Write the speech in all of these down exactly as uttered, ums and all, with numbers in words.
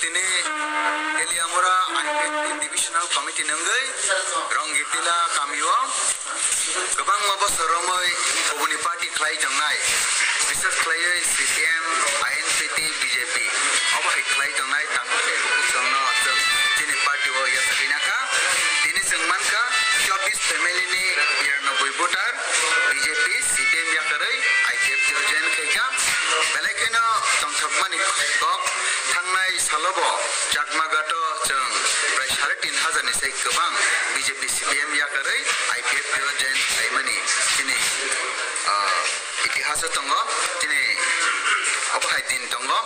Tini Teliamura I P F T Divisional Committee ni wngwi Rongitila kamio kwbangma bosor romwi kubuni party khlai tongnai, bises khlaiwi C P M, I N P T, B J P obo hai khlai tongnai tangkhe bukuchangno chwng chini party o yachagwi nakha. Tini chwng mankha chobbish family ni biranoboi voter B J P, C P M yakarwi I P F T o join khaikha. Belai kheno tongthokmani kok thangnai salobo Chakmaghato chwng prai sare tin hajar ni sai kwbang B J P C P M yakarwi I P F T o join khaimani chini, ah, itihaso tongo, chini obo hai din tongo.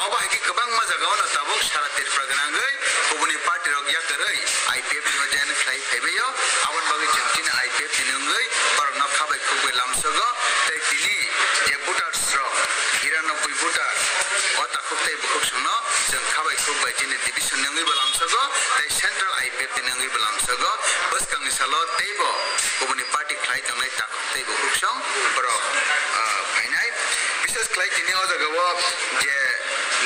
Obo hai khe kwbangma jagao no tabuk sara Tripura gwnangwi kubuni party rok yakarwi I P F T o join khlai phaibaio. Aboni bagwi chwng chini I P F T ni wngwi borokno khabai khukbai lamsogo. Tei tini je voters rok, biranoboi voter, o takhuk tei bukhuk songno chwng khabai khukbai chini division ni wngwi bo lamsogo, tei central I P F T ni wngwi bo lamsogo. Bwskangni salo teibo kubuni party khlai tongnai takhuk tei bukhuk song borok, ah, phainai. Bises khlai tini o jagao je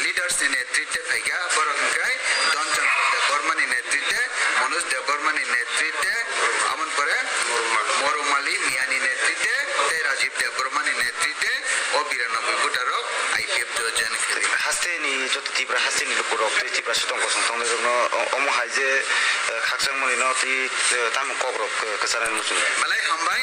leaders ni netrite phaikha, borok hwnkhe Don Chandra Debbarma ni netrite, Manoj Debbarma ni netrite, amon pore Morumali Miya ni netrite tei Rajiv Debbarma ni netrite o biranoboi voter rok I P F T o join khaikha. Haste ni joto Tripura haste ni lukurok tei Tripura sotong kosong tongnai rokno o-, omo hai je, eh, khakchangmani no tei, eh, tamo kok rok, eh, kwcharnai muchung. Belai hambai,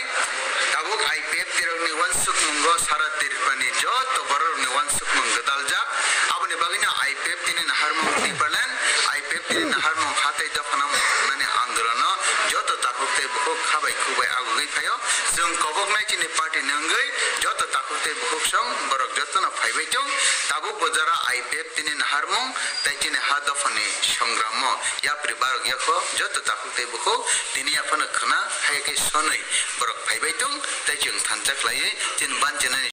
tabuk I P F T rokni uansukmungo sara Tripurani joto bororokni uansukmung gwdaljak. Aboni bagwino I P F T ni naharmung Tipraland, I P F T ni naharmung hatai dophano mwnani andolono joto takhuk tei bukhuk khabai khukbai agugwi phaio. Chwng koboknai chini party ni wngwi joto takhuk tei bukhuk song borok jotono phaibai thung. Tabuk bo jora I P F T ni naharmung tei chini ha dophani songramo yapri barok yakho joto takhuk tei bukhuk tini yaphano khwna hai khe sonwi borok phaibai thung tei chwng thansa khlaiwi chini banchinani